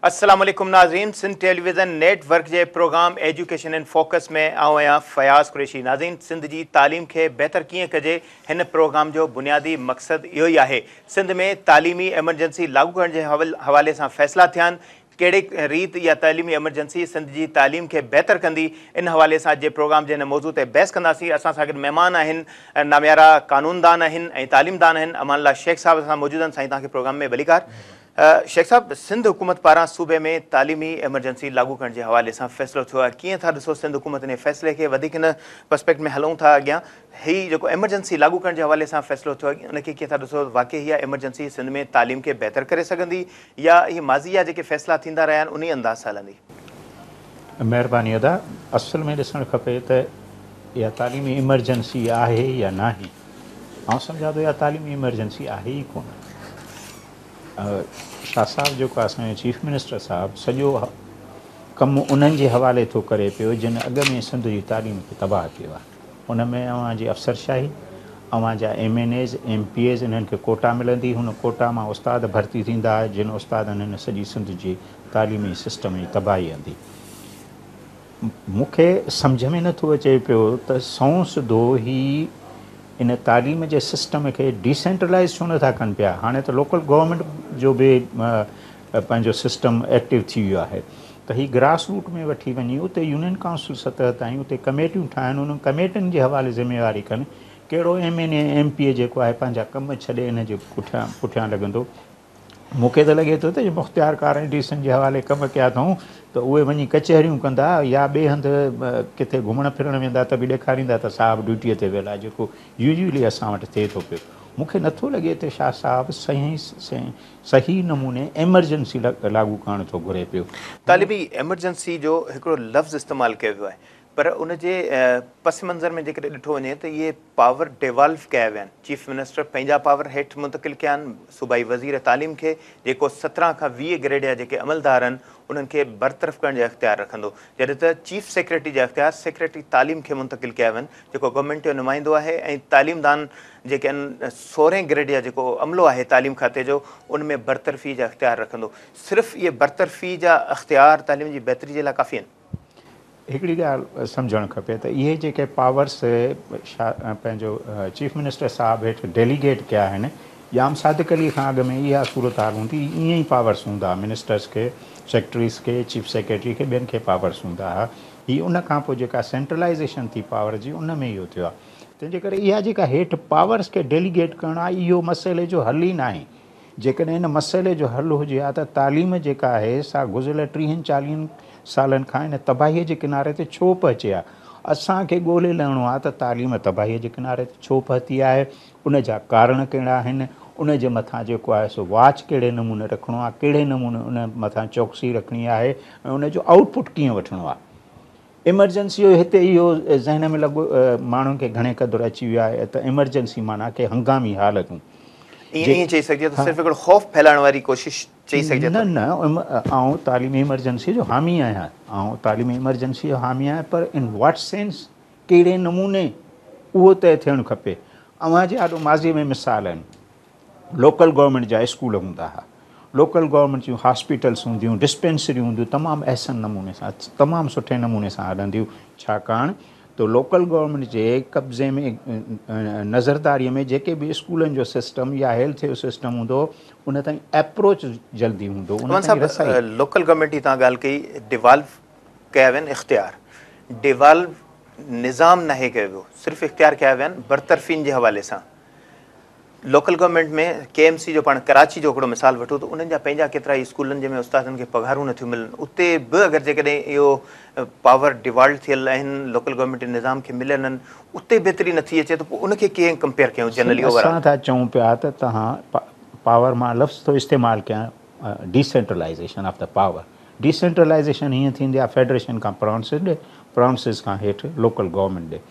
السلام عليڪم ناظرين سنڌ ٽيليويزن نيٽ ورڪ جي پروگرام ايجوڪيشن ان فوڪس ۾ آئون آهيان فياض قريشي. ناظرين سنڌ جي تعليم کي بهتر ڪيئن ڪجي هن پروگرام جو بنيادي مقصد اهو ئي آهي. سنڌ ۾ تعليمي ايمرجنسي لاڳو ڪرڻ جي حوالي سان فيصلا ٿيا آهن، ڪهڙي ريت اها تعليمي ايمرجنسي سنڌ جي تعليم کي بهتر ڪندي، ان حوالي سان اڄ جي پروگرام جي هن موضوع تي بحث ڪنداسين. اسان سان گڏ مهمان آهن، ناميارا قانوندان آهن ۽ تعليمدان آهن، امان الله شيخ صاحب اسان سان موجود آهن. سائين توهان کي پروگرام ۾ ڀليڪار. شيخ صاحب، سنڌ حڪومت پاران صوبي ۾ تعليمي ايمرجنسي لاڳو ڪرڻ جي حوالي سان فيصلو ٿيو آهي، ڪيئن ٿا ڏسو سنڌ حڪومت ان فيصلي کي؟ وڌيڪ هن پرسپيڪٽ ۾ هلون ٿا اڳيان، هي جيڪو ايمرجنسي لاڳو ڪرڻ جي حوالي سان فيصلو ٿيو آهي ان کي ڪيئن ٿا ڏسو؟ واقعي اها ايمرجنسي سنڌ ۾ تعليم کي بهتر ڪري سگهندي يا اهي ماضي جا جيڪي فيصلا ٿيندا رهيا آهن انهي انداز سان هلندي؟ مهرباني ادا، اصل ۾ ڏسڻ کپي ته اها تعليمي ايمرجنسي آهي يا ناهي. آئون سمجهان ٿو اها تعليمي ايمرجنسي آهي ئي ڪونه. شاهه صاحب جيڪو اسان جو چيف منسٽر صاحب سڄو ڪم انهن جي حوالي ٿو ڪري پيو جن اڳ ۾ سنڌ جي تعليم کي تباهه ڪيو آهي. ان ۾ اوهان جي افسرشاهي، اوهان جا M N As, M P As, انهن کي ڪوٽا ملندي، هن ڪوٽا مان استاد ڀرتي ٿيندا جن استادن هن سڄي سنڌ جي تعليمي سسٽم جي تباهي آندي. مون کي سمجهه ۾ نٿو اچي پيو ته سنئون سڌو هي ان تعليم جي سسٽم کي ڊيسينٽرلائيز ڇو نٿا ڪن پيا. هاڻي ته لوڪل گورنمينٽ جو به پنهنجو سسٽم ايڪٽو ٿي ويو آهي ته هي گراس روٽ ۾ وٺي وڃي اتي يونين ڪائونسل سطح تائين اتي ڪميٽيون ٺاهن، انهن ڪميٽين جي حوالي ذميواري ڪن. ڪهڙو ايم اين اي ايم پي اي جيڪو آهي پنهنجا ڪم ڇڏي ان جي پٺيان لڳندو. مون کي ته لڳي ٿو ته جي مختيارڪار ۽ ڊي سين جي حوالي ڪم ڪيا اٿئون ته اهي وڃي ڪچهريون ڪندا يا ٻئي هنڌ ڪٿي گهمڻ ڦرڻ ويندا ته به ڏيکاريندا ته صاحب ڊيوٽيء تي ويل آهي، جيڪو يوزولي اسان وٽ ٿئي ٿو پيو. مون کي نٿو لڳي ته شاهه صاحب صحيح نموني ايمرجنسي لاڳو ڪرڻ ٿو گهري پيو. تعليمي ايمرجنسي جو هڪڙو لفظ استعمال ڪيو ويو آهي پر ان جي پس منظر ۾ جيڪڏهن ڏٺو وڃي ته اهي پاور ڊيوالو ڪيا ويا آهن. چيف منسٽر پنهنجا پاور هيٺ منتقل ڪيا آهن صوبائي وزير تعليم کي، جيڪو 17 کان 20 گريڊ جا جيڪي عملدار آهن انهن کي برطرف ڪرڻ جا اختيار رکندو، جڏهن ته چيف سيڪريٽري جا اختيار سيڪريٽري تعليم کي منتقل ڪيا ويا آهن، جيڪو گورنمينٽ جو نمائندو آهي ۽ تعليمدان جيڪي آهن 16 گريڊ جا جيڪو عملو آهي تعليم کاتي جو ان ۾ برطرفي جا اختيار رکندو. صرف اهي برطرفي جا اختيار تعليم جي بهتري جي لاء ڪافي آهن؟ هڪڙي ڳالهه سمجهڻ کپي ته اهي جيڪي پاورس پنهنجو چيف منسٽر صاحب هيٺ ڊيليگيٽ ڪيا آهن، ڄام صادق علي کان اڳ ۾ اها صورتحال هوندي هئي، ائين ئي پاورس هوندا هئا، منسٽرس کي، سيڪريٽريز کي، چيف سيڪريٽري کي، ٻين کي پاورس هوندا هئا. هي ان کان پوء جيڪا سينٽرلائيزيشن ٿي پاور جي ان ۾ اهو ٿيو آهي. تنهن جي ڪري اها جيڪا هيٺ پاورس کي ڊيليگيٽ ڪرڻ آهي اهو مسئلي جو حل ئي ناهي. جيڪڏهن ان مسئلي جو حل هجي ها ته تعليم جيڪا آهي سا گذريل ٽيهن چاليهن سالن کان ان تباهيء جي ڪناري تي ڇو پهچي ها؟ اسان کي ڳولي لهڻو آهي ته تعليم تباهيء جي ڪناري تي ڇو پهتي آهي، ان جا ڪارڻ ڪهڙا آهن، ان جي مٿان جيڪو آهي سو واچ ڪهڙي نموني رکڻو آهي، ڪهڙي نموني ان مٿان چوڪسي رکڻي آهي ۽ ان جو آئوٽ پٽ ڪيئن وٺڻو آهي. ايمرجنسي جو هتي اهو ذهن ۾ لڳو ماڻهن کي گهڻي قدر اچي ويو آهي ته ايمرجنسي معنيٰ ڪي هنگامي حالتون. ائين چئي سگهجي ٿو صرف هڪڙو خوف ڦهلائڻ واري ڪوشش چئي سگهجي ٿو. نه نه آئون تعليمي ايمرجنسي جو حامي آهيان، آئون تعليمي ايمرجنسي جو حامي آهيان پر ان واٽ سينس ڪهڙي نموني اهو طئي ٿيڻ کپي. اوهان جي آڏو ماضي ۾ مثال آهن. لوڪل گورنمينٽ جا اسڪول هوندا ها، لوڪل گورنمينٽ جون هاسپيٽلس هونديون، ڊسپينسريون هونديون، تمام احسن نموني سان تمام سٺي نموني سان هلنديون، ڇاڪاڻ ته لوڪل گورنمينٽ جي قبضي ۾ نظرداري ۾ جيڪي به اسڪولن جو سسٽم يا هيلٿ جو سسٽم هوندو هو ان تائين ايپروچ جلدي هوندو هو، ان تائين رسائي. لوڪل گورنمينٽ جي توهان ڳالهه ڪئي، ڊيوالو ڪيا ويا آهن اختيار، ڊيوالو نظام ناهي ڪيو ويو، صرف اختيار ڪيا ويا آهن برطرفين جي حوالي سان. Local government ۾ K M C جو پاڻ ڪراچي جو هڪڙو مثال وٺون ته انهن جا پنهنجا ڪيترا ئي اسڪولن جنهن ۾ استادن کي پگهارون نٿيون ملن اتي به اگر جيڪڏهن اهو پاور ڊيوالڊ ٿيل آهن لوڪل گورنمينٽ نظام کي مليل آهن اتي بهتري نٿي اچي ته پوء ان کي ڪيئن ڪمپيئر ڪيون جنرلي اوور آل. اسان ٿا چئون پيا ته توهان پاور مان لفظ ٿو استعمال ڪيان ڊيسينٽرلائيزيشن آف the power decentralisation هيئن ٿيندي آهي فيڊريشن کان پراونسز ڏي پراونسز کان هيٺ لوڪل گورنمينٽ ڏي.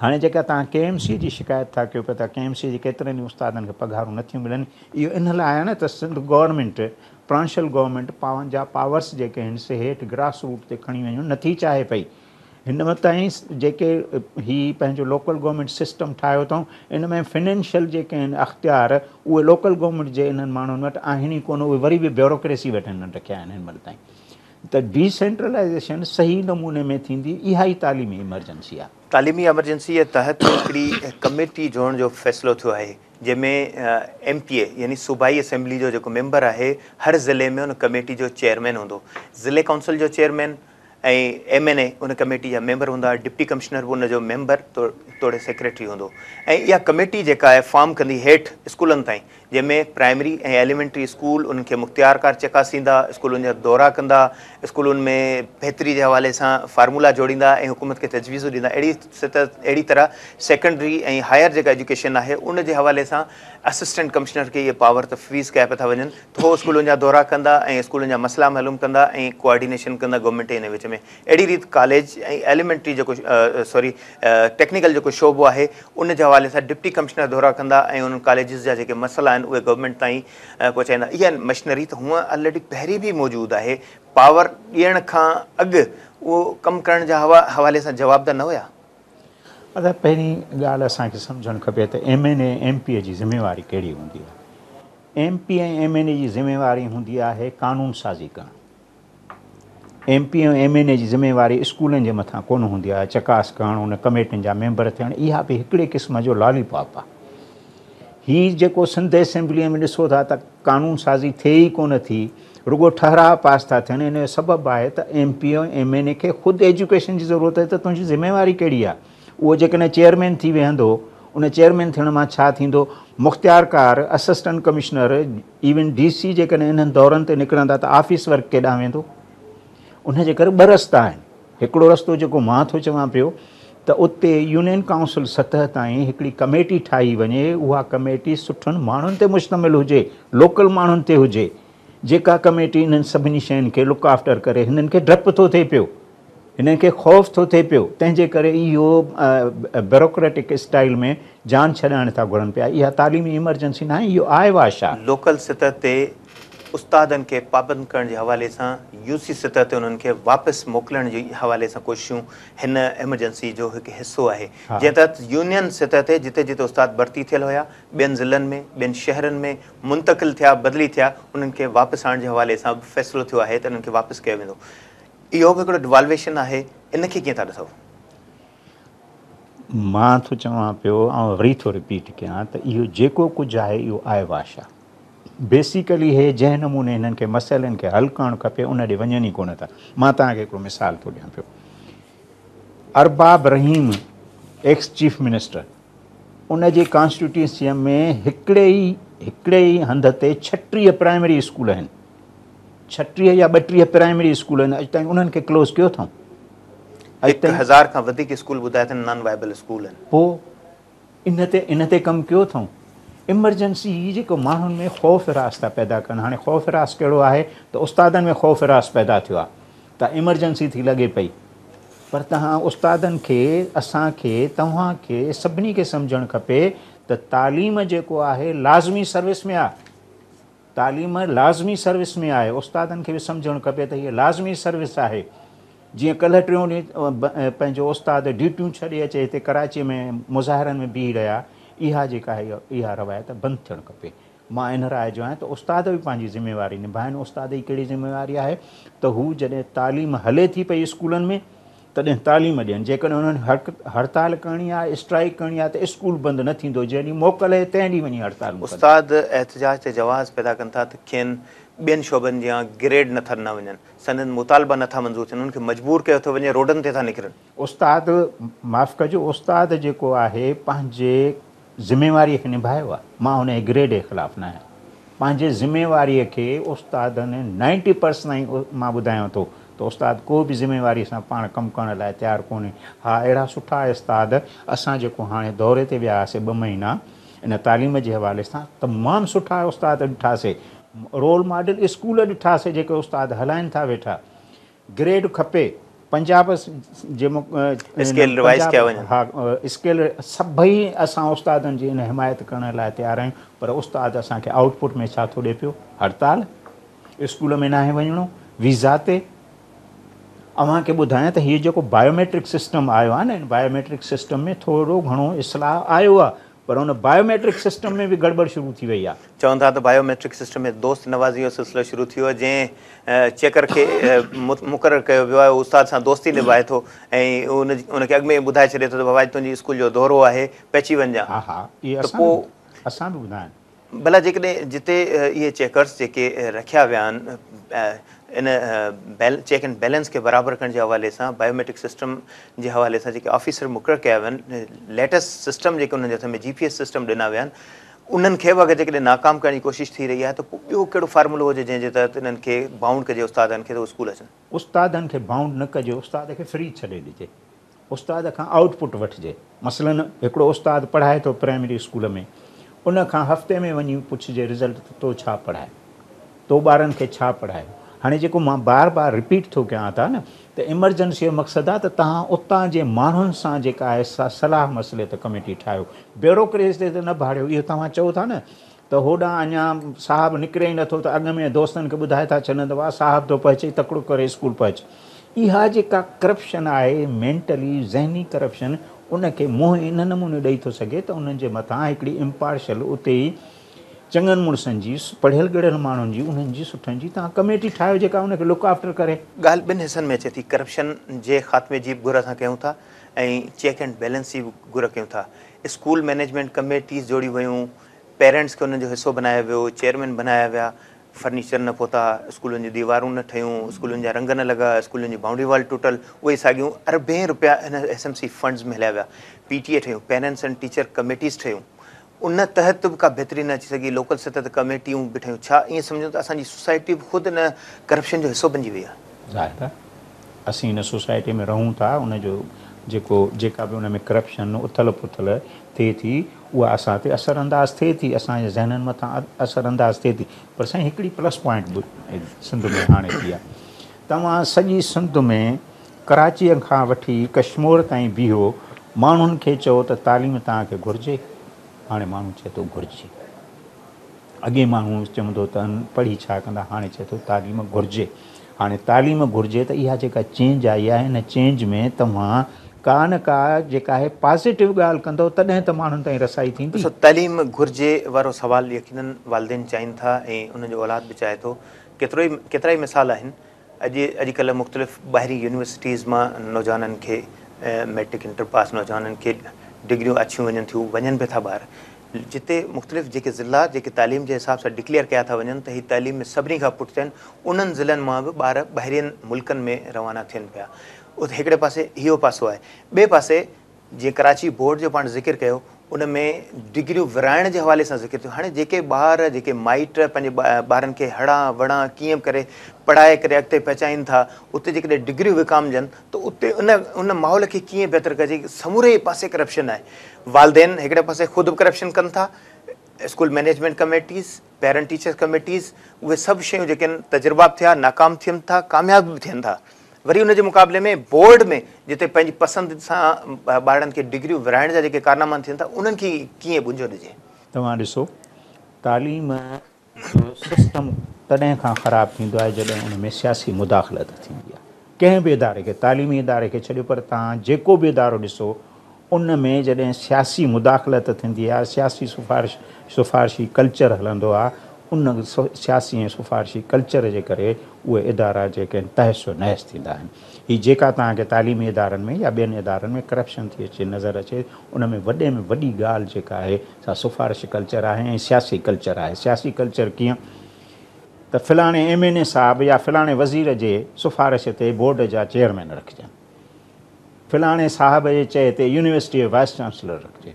هاڻي جيڪا توهان ڪي ايم سي جي شڪايت ٿا ڪيو پيا ته ڪي ايم سي جي ڪيترن ئي استادن کي پگهارون نٿيون ملن، اهو ان لاء آهي نه ته سنڌ گورنمينٽ، پرانشل گورنمينٽ پنهنجا پاورس جيڪي آهن سي هيٺ گراس روٽ تي کڻي وڃڻ نٿي چاهي پئي. هن مهل تائين جيڪي هي پنهنجو لوڪل گورنمينٽ سسٽم ٺاهيو اٿئون ان ۾ فنانشل جيڪي آهن اختيار اهي لوڪل گورنمينٽ جي انهن ماڻهن وٽ آهن ئي ڪونه، اهي وري به بيوروڪريسي وٽ هنن رکيا آهن هن مهل تائين. ته ڊي سينٽرلائيزيشن صحيح نموني ۾ ٿيندي اها ئي تعليمي ايمرجنسي آهي. تعليمي ايمرجنسي جي تحت هڪڙي ڪميٽي جوڙڻ جو فيصلو ٿيو آهي جنهن ۾ ايم پي اي يعني صوبائي اسيمبلي جو جيڪو ميمبر آهي هر ضلعي ۾ ان ڪميٽي جو چيئرمين هوندو، ضلعي ڪائونسل جو چيئرمين ۽ ايم اين اي ان ڪميٽي جا ميمبر هوندا، ڊپٽي ڪمشنر به ان جو ميمبر توڙي سيڪريٽري هوندو ۽ اها ڪميٽي جيڪا آهي فارم ڪندي هيٺ اسڪولن تائين جنهن ۾ پرائمري ۽ ايليمينٽري اسڪول انهن کي مختيارڪار چڪاسيندا، اسڪولن جا دورا ڪندا، اسڪولن ۾ بهتري جي حوالي سان فارمولا جوڙيندا ۽ حڪومت کي تجويزون ڏيندا. اهڙي سطح اهڙي طرح سيڪنڊري ۽ هائير جيڪا ايجوڪيشن آهي ان جي حوالي سان اسسٽنٽ ڪمشنر کي اهي پاور تفويض ڪيا پيا ٿا وڃن ته هو اسڪولن جا دورا ڪندا ۽ اسڪولن جا مسئلا معلوم ڪندا ۽ ڪوآرڊينيشن ڪندا گورنمينٽ ۽ ان وچ ۾. اهڙي ريت ڪاليج ۽ ايليمينٽري جيڪو سوري ٽيڪنيڪل جيڪو شعبو آهي ان جي حوالي سان ڊپٽي ڪمشنر دورا ڪندا ۽ انهن ڪاليجز جا جيڪي مسئلا آهن اهي گورنمينٽ تائين پهچائيندا. اها مشنري ته هونء آلريڊي پهرين به موجود آهي، پاور ڏيڻ کان اڳ اهو ڪم ڪرڻ جا حوالي سان جوابده نه هيا. ادا پهرين ڳالهه اسان کي سمجهڻ کپي ته M N A M P A جي ذميواري ڪهڙي هوندي آهي. ايم پي اي ۽ ايم اين اي جي ذميواري هوندي آهي قانون سازي ڪرڻ. ايم پي ۽ ايم اين اي جي ذميواري اسڪولن جي مٿان ڪونه هوندي آهي، چڪاس ڪرڻ، ان ڪميٽين جا ميمبر ٿيڻ اها به هڪڙي قسم جو لالي پاپ آهي. هي جيڪو سنڌ اسيمبليء ۾ ڏسو ٿا ته قانون سازي ٿئي ئي ڪونه ٿي، رڳو ٺهراء پاس ٿا ٿين، ان جو سبب آهي ته ايم پي ۽ ايم اين اي کي خود ايجوڪيشن جي ضرورت آهي ته تنهنجي ذميواري ڪهڙي آهي؟ اهو جيڪڏهن چيئرمين ٿي ويهندو، ان چيئرمين ٿيڻ مان ڇا ٿيندو؟ مختيارڪار، assistant commissioner, even D C جيڪڏهن انهن دورن تي نڪرندا ته آفيس ورڪ ڪيڏانهن ويندو؟ ان جي ڪري ٻه رستا آهن. هڪڙو رستو جيڪو مان ٿو چوان پيو ته اتي يونين ڪائونسل سطح تائين هڪڙي ڪميٽي ٺاهي وڃي، اها ڪميٽي سٺن ماڻهن تي مشتمل هجي، لوڪل ماڻهن تي هجي، جيڪا ڪميٽي انهن سڀني شين کي لڪ آفٽر ڪري. هنن کي ڊپ ٿو ٿئي پيو. هنن کي خوف ٿو ٿئي پيو، تنهن جي ڪري اهو بيوروڪريٽڪ اسٽائيل ۾ جان ڇڏائڻ ٿا گهرن پيا. اها تعليمي ايمرجنسي ناهي، اهو آء واش آهي. لوڪل سطح تي استادن کي پابند ڪرڻ جي حوالي سان يو سي سطح تي انهن کي واپس موڪلڻ جي حوالي سان ڪوششون هن ايمرجنسي جو هڪ حصو آهي، جنهن تحت يونين سطح تي جتي جتي استاد ڀرتي ٿيل هيا، ٻين ضلعن ۾، ٻين شهرن ۾ منتقل ٿيا، بدلي ٿيا، انهن کي واپس آڻڻ جي حوالي سان به فيصلو ٿيو آهي ته انهن کي واپس ڪيو ويندو. اهو به هڪڙو ڊوالويشن آهي، ان کي ڪيئن ٿا ڏسو؟ مان ٿو چوان پيو ۽ وري ٿو رپيٽ ڪيان ته اهو جيڪو ڪجهه آهي اهو آء واش آهي. بيسيڪلي هي جنهن نموني هنن کي مسئلن کي حل ڪرڻ کپي ان ڏي وڃن ئي ڪونه ٿا. مان توهان کي هڪڙو مثال ٿو ڏيان پيو. ارباب رحيم ايڪس چيف منسٽر ان جي ڪانسٽيٽيوئنسيء ۾ هڪڙي ئي هڪڙي ئي هنڌ تي 36 پرائمري اسڪول آهن. 36 يا 32 پرائمري اسڪول آهن اڄ تائين انهن کي ڪلوز ڪيو اٿئون. اڄ تائين 1000 کان وڌيڪ اسڪول ٻڌايا اٿن نان وائبل اسڪول آهن. پوء ان تي ان تي ڪم ڪيو اٿئون. ايمرجنسي هي جيڪو ماڻهن ۾ خوف هراس ٿا پيدا ڪن هاڻي خوف هراس ڪهڙو آهي ته استادن ۾ خوف هراس پيدا ٿيو آهي ته ايمرجنسي ٿي لڳي پئي پر توهان استادن کي اسان کي توهان کي سڀني کي سمجهڻ کپي ته تعليم جيڪو آهي لازمي سروس ۾ آهي. تعليم لازمي سروس ۾ آهي، استادن کي به سمجهڻ کپي ته هيء لازمي سروس آهي. جيئن ڪلهه ٽيون ڏينهن پنهنجو استاد ڊيوٽيون ڇڏي اچي هتي ڪراچيء ۾ مظاهرن ۾ بيهي رهيا، اها جيڪا آهي اها روايت بند ٿيڻ کپي. مان ان راء جو آهيان ته استاد به پنهنجي ذميواري نڀائن. استاد جي ڪهڙي ذميواري آهي ته هو جڏهن تعليم هلي ٿي پئي اسڪولن ۾ تڏهن تعليم ڏين، جيڪڏهن انهن هڙتال ڪرڻي آهي، اسٽرائيڪ ڪرڻي آهي ته اسڪول بند نه ٿيندو، جنهن ڏينهن موڪل آهي تنهن ڏينهن وڃي هڙتالون ڪن. استاد احتجاج تي جواز پيدا ڪن ٿا ته کين ٻين شعبن جيان گريڊ نه ٿا ڏنا وڃن، سندن مطالبا نه ٿا منظور ٿين، انهن کي مجبور ڪيو ٿو وڃي، روڊن تي ٿا نڪرن. استاد، معاف ڪجو، استاد جيڪو آهي پنهنجي ذميواريء کي نڀايو آهي، مان ان جي گريڊ جي خلاف نه آهيان. پنهنجي ذميواريء کي استادن نائنٽي پرسنٽ تائين مان ٻڌايان ٿو ته استاد ڪو به ذميواريء سان پاڻ ڪم ڪرڻ لاء تيار ڪونهي. ها اهڙا سٺا استاد اسان جيڪو هاڻي دوري تي ويا هئاسي ٻه مهينا ان تعليم جي حوالي سان تمام سٺا استاد ڏٺاسي، رول ماڊل اسڪول ڏٺاسي جيڪي استاد هلائين ٿا ويٺا. گريڊ کپي پنجاب جي اسڪيل ريوائز ڪيا وڃن. ها اسڪيل سڀئي اسان استادن جي ان حمايت ڪرڻ لاء تيار آهيون پر استاد اسان کي آئوٽ پٽ ۾ ڇا ٿو ڏي پيو هڙتال اسڪول ۾ ناهي وڃڻو ويزا تي اوهان کي ٻڌايان ته هيء جيڪو بايوميٽرڪ سسٽم آيو آهي نه ان بايوميٽرڪ سسٽم ۾ ٿورو گهڻو اصلاح آيو آهي پر ان بايوميٽرڪ سسٽم ۾ به گڙٻڙ شروع ٿي وئي آهي. چون ٿا ته بايوميٽرڪ سسٽم ۾ دوست نوازي جو سلسلو شروع ٿي ويو آهي جنهن چيڪر کي مقرر ڪيو ويو آهي اهو استاد سان دوستي نڀائي ٿو ۽ ان کي اڳ ۾ ئي ٻڌائي ڇڏي ٿو ته بابا اڄ تنهنجي اسڪول جو دورو آهي پهچي وڃجان ها ها اهي ته پوء اسان به ٻڌا آهن. ڀلا جيڪڏهن جتي اهي چيڪرز جيڪي رکيا ويا آهن ان چيڪ اينڊ بيلنس کي برابر ڪرڻ جي حوالي سان بايوميٽرڪ سسٽم جي حوالي سان جيڪي آفيسر مقرر ڪيا ويا آهن ليٽيسٽ سسٽم جيڪي انهن جي هٿ ۾ جي پي ايس سسٽم ڏنا ويا آهن انهن کي به اگر جيڪڏهن ناڪام ڪرڻ جي ڪوشش ٿي رهي آهي ته پوء ٻيو ڪهڙو فارمولو هجي جنهن جي تحت انهن کي بائونڊ ڪجي استادن کي ته هو اسڪول اچن. استادن کي بائونڊ نه ڪجي استاد کي فري ڇڏي ڏجي استاد کان آئوٽ پٽ وٺجي. مثلاً هڪڙو استاد پڙهائي ٿو پرائمري اسڪول ۾ ان کان هفتي ۾ وڃي پڇجي رزلٽ ته تو ڇا پڙهايو تو ٻارن کي ڇا پڙهايو هاڻي جيڪو مان بار بار رپيٽ ٿو ڪيان ٿا نه ته ايمرجنسي جو مقصد آهي ته توهان اتان جي ماڻهن سان جيڪا آهي سا صلاح مصلحت ڪميٽي ٺاهيو بيوروڪريسي تي نه ڀاڙيو اهو توهان چئو ٿا نه ته هوڏانهن اڃا صاحب نڪري ئي نٿو ته اڳ ۾ دوستن کي ٻڌائي ٿا ڇڏن ته واهه صاحب ٿو پهچي تڪڙو ڪري اسڪول پهچ. اها جيڪا ڪرپشن آهي مينٽلي ذهني ڪرپشن ان کي منهن ان نموني ڏئي ٿو سگهي ته انهن جي مٿان هڪڙي امپارشل اتي ئي چڱن مڙسن جي پڙهيل ڳڙهيل ماڻهن جي انهن جي سٺن جي توهان ڪميٽي ٺاهيو جيڪا ان کي لڪ آفٽر ڪري. ڳالهه ٻن حصن ۾ اچي ٿي ڪرپشن جي خاتمي جي به گهر اسان ڪيون ٿا ۽ چيڪ اينڊ بيلنس جي به گهر ڪيون ٿا. اسڪول مئنيجمينٽ ڪميٽيز جوڙيون ويون پيرنٽس کي انهن جو حصو بنايو ويو، چيئرمين بنايا ويا، فرنيچر نه پهتا، اسڪولن جون ديوارون نه ٺهيون، اسڪولن جا رنگ نه لڳا، اسڪولن جي بائونڊري وال ٽٽل، اهي ساڳيون اربين روپيا هن ايس ايم سي فنڊز ۾ هليا ويا، پي ٽي اي ٺهيون، پيرنٽس اينڊ ٽيچر ڪميٽيز ٺهيون، ان تحت به ڪا بهتري نه اچي سگهي، لوڪل سطح تي ڪميٽيون به ٺهيون، ڇا ائين سمجهون ته اسان جي سوسائٽي به خود ان ڪرپشن جو حصو بنجي وئي آهي؟ ظاهر آهي اسين ان سوسائٽي ۾ رهون ٿا ان جو جيڪو جيڪا به ان ۾ ڪرپشن اٿل پٿل ٿئي ٿي اها اسان تي اثر انداز ٿئي ٿي، اسان جي ذهنن مٿان اثر انداز ٿئي ٿي. پر سائين هڪڙي پلس پوائنٽ به سنڌ ۾ هاڻي ٿي آهي. توهان سڄي سنڌ ۾ ڪراچيء کان وٺي ڪشمور تائين بيهو، ماڻهن کي چئو ته تعليم توهان کي گهرجي، هاڻي ماڻهو چئي ٿو گهرجي. اڳي ماڻهو چوندو ته پڙهي ڇا ڪندا، هاڻي چئي ٿو تعليم گهرجي. هاڻي تعليم گهرجي ته اها جيڪا چينج آئي آهي ان چينج ۾ توهان ڪا نه ڪا جيڪا آهي پازيٽو ڳالهه ڪندؤ تڏهن ته ماڻهن تائين رسائي ٿيندي. ڏسو تعليم گهرجي وارو سوال يقينن والدين چاهين ٿا ۽ انهن جو اولاد به چاهي ٿو. ڪيترو ئي ڪيترائي مثال آهن اڄ اڄڪلهه مختلف ٻاهرين يونيورسٽيز مان نوجوانن کي ميٽرڪ انٽر پاس نوجوانن کي ڊگريون آڇيون وڃن ٿيون وڃن به ٿا ٻاهر جتي مختلف جيڪي ضلعا جيڪي تعليم جي حساب سان ڊڪليئر ڪيا ٿا وڃن ته هي تعليم ۾ سڀني کان پٺتي آهن انهن ضلعن مان به ٻار ٻاهرين ملڪن ۾ روانا ٿين پيا اتي هڪڙي پاسي اهو پاسو آهي ٻئي پاسي جيئن ڪراچي بورڊ جو پاڻ ذڪر ڪيو ان ۾ ڊگريون ورهائڻ جي حوالي سان ذڪر ٿيو هاڻي جيڪي ٻار جيڪي مائٽ پنهنجي ٻارن کي هڙان وڙان ڪيئن به ڪري پڙهائي ڪري اڳتي پهچائين ٿا اتي جيڪڏهن ڊگريون وڪامجن ته اتي ان ان ماحول کي ڪيئن بهتر ڪجي سموري پاسي ڪرپشن آهي والدين هڪڙي پاسي خود به ڪرپشن ڪن ٿا school management committees parent teachers committees اهي سڀ شيون جيڪي آهن تجربا به ٿيا ناڪام ٿين ٿا ڪامياب به ٿين ٿا وري ان جي مقابلي ۾ بورڊ ۾ جتي پنهنجي پسند سان ٻارڙن کي ڊگريون ورهائڻ جا جيڪي ڪارناما ٿين ٿا انهن کي ڪيئن ٻنجو ڏجي؟ توهان ڏسو تعليم جو سسٽم تڏهن کان خراب ٿيندو آهي جڏهن ان ۾ سياسي مداخلت ٿيندي آهي. ڪنهن به اداري کي تعليمي اداري کي ڇڏيو پر توهان جيڪو به ادارو ڏسو ان ۾ جڏهن سياسي مداخلت ٿيندي آهي، سياسي سفارش سفارشي ڪلچر هلندو آهي، ان سياسي ۽ سفارشي ڪلچر جي ڪري اهي ادارا جيڪي آهن تهس و نهس ٿيندا آهن. هي جيڪا توهان کي تعليمي ادارن ۾ يا ٻين ادارن ۾ ڪرپشن ٿي اچي نظر اچي ان ۾ وڏي ۾ وڏي ڳالهه جيڪا آهي سا سفارش ڪلچر آهي ۽ سياسي ڪلچر آهي. سياسي ڪلچر ڪيئن ته فلاڻي ايم اين اي صاحب يا فلاڻي وزير جي سفارش تي بورڊ جا چيئرمين رکجن. فلاڻي صاحب جي چئي تي يونيورسٽيء جو وائيس چانسلر رکجي.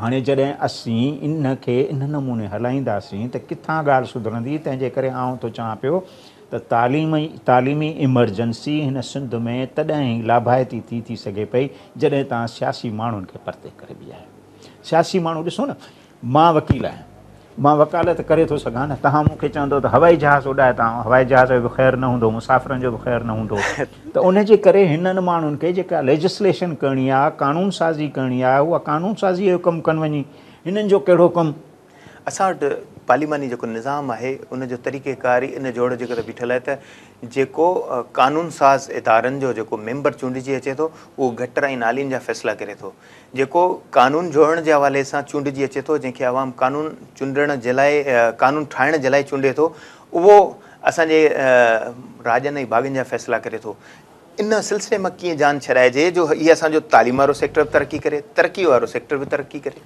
هاڻي جڏهن اسين ان کي ان نموني هلائينداسين ته ڪٿان ڳالهه سڌرندي، تنهن جي ڪري آئون ٿو چوان پيو ته تعليم تعليمي ايمرجنسي هن سنڌ ۾ تڏهن ئي لاڀائتي ٿي ٿي سگهي پئي جڏهن توهان سياسي ماڻهن کي پرتي ڪري بيهايو. سياسي ماڻهو ڏسو نه مان وڪيل آهيان، مان وڪالت ڪري ٿو سگهان نه، توهان مون کي چوندؤ ته هوائي جهاز اڏائي ته آئون هوائي جهاز جو به خير نه هوندو، مسافرن جو به خير نه هوندو ته ان جي ڪري هنن ماڻهن کي جيڪا ليجسليشن ڪرڻي آهي، قانون سازي ڪرڻي آهي، اها قانون سازيء جو ڪم ڪن وڃي، هنن جو ڪهڙو ڪم؟ اسان وٽ پارلياماني جيڪو نظام آهي ان جو طريقي ڪار ئي ان جوڙ جي ڪري بيٺل آهي ته جيڪو قانون ساز ادارن جو جيڪو ميمبر چونڊجي اچي ٿو اهو گٽر ۽ نالين جا فيصلا ڪري ٿو. جيڪو قانون جوڙڻ جي حوالي سان چونڊجي اچي ٿو جنهن کي عوام قانون چونڊڻ جي لاء قانون ٺاهڻ جي لاء چونڊي ٿو اهو اسان جي راڄن ۽ ڀاڳن جا فيصلا ڪري ٿو. ان سلسلي مان ڪيئن جان ڇڏائجي جو هي اسان جو تعليم وارو سيڪٽر به ترقي ڪري ترقي وارو سيڪٽر به ترقي ڪري.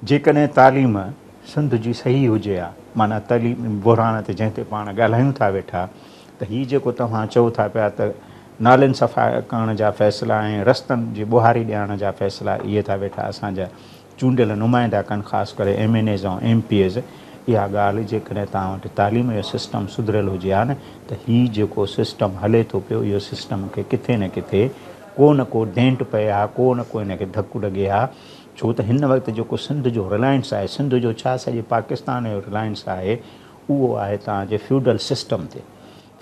جيڪڏهن تعليم سنڌ جي صحيح هجي ها، معنيٰ تعليمي بحران تي جنهن تي پاڻ ڳالهايون ٿا ويٺا ته هي جيڪو توهان چئو ٿا پيا ته نالين صفا ڪرڻ جا فيصلا ۽ رستن جي ٻهاري ڏيارڻ جا فيصلا اهي ٿا ويٺا اسان جا چونڊيل نمائندا ڪن خاص ڪري M N As ۽ M P As اها ڳالهه جيڪڏهن توهان وٽ تعليم جو سسٽم سڌريل هجي ها نه ته هي جيڪو سسٽم هلي ٿو پيو اهو سسٽم کي ڪٿي نه ڪٿي ڪو نه ڪو ڊينٽ پئي ها ڪو نه ڪو هن کي ڌڪ لڳي ها ڇو ته هن وقت جيڪو سنڌ جو رلائنس آهي، سنڌ جو ڇا سڄي پاڪستان جو رلائنس آهي، اهو آهي توهان جي فيوڊل سسٽم تي.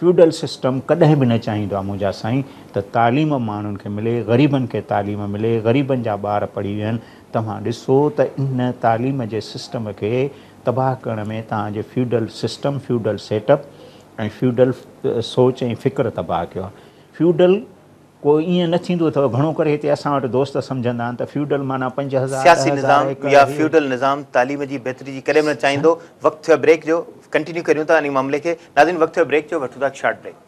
فيوڊل سسٽم ڪڏهن به نه چاهيندو آهي منهنجا سائين ته تعليم ماڻهن کي ملي، غريبن کي تعليم ملي، غريبن جا ٻار پڙهي ويهن. توهان ڏسو ته ان تعليم جي سسٽم کي تباهه ڪرڻ ۾ توهان جي feudal system, feudal set up ۽ feudal سوچ ۽ فڪر تباهه ڪيو آهي. فيوڊل ڪو ائين نه ٿيندو اٿو، گهڻو ڪري هتي اسان وٽ دوست سمجهندا آهن ته فيوڊل معنيٰ 5000، سياسي 10,000 نظام ايڪڙ يا هي. فيوڊل نظام تعليم جي بهتري جي ڪڏهن به نه چاهيندو. وقت ٿيو آهي بريڪ جو، ڪنٽينيو ڪريون ٿا انهي معاملي کي. ناظرين وقت ٿيو آهي بريڪ جو، وٺون ٿا هڪ short break.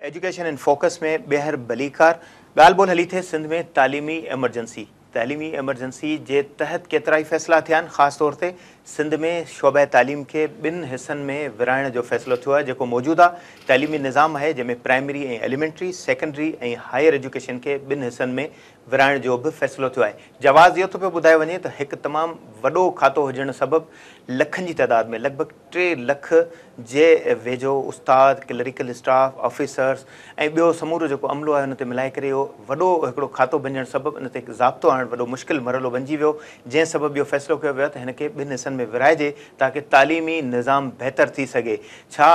Education in focus ۾ ٻيهر ڀليڪار ڳالهه ٻولهه هلي ٿي سنڌ ۾ تعليمي ايمرجنسي تعليمي ايمرجنسي جي تحت ڪيترائي فيصلا ٿيا آهن خاص طور تي سنڌ ۾ شعبه تعليم کي ٻن حصن ۾ ورهائڻ جو فيصلو ٿيو آهي جيڪو موجوده تعليمي نظام آهي جنهن ۾ primary ۽ elementary secondary ۽ higher education کي ٻن حصن ۾ ورهائڻ جو به فيصلو ٿيو آهي. جواز اهو ٿو پيو ٻڌايو وڃي ته هڪ تمام وڏو کاتو هجڻ سبب لکن جي تعداد ۾ لڳ ڀڳ 3 لک جي ويجهو استاد، ڪلريڪل اسٽاف، آفيسرز ۽ ٻيو سمورو جيڪو عملو آهي ان تي ملائي ڪري اهو وڏو هڪڙو کاتو بنجڻ سبب ان تي ضابطو آڻڻ وڏو مشڪل مرحلو بنجي ويو جنهن سبب اهو فيصلو ڪيو ويو آهي ته هن کي ٻن حصن ۾ ورهائجي تاڪه تعليمي نظام بهتر ٿي سگهي. ڇا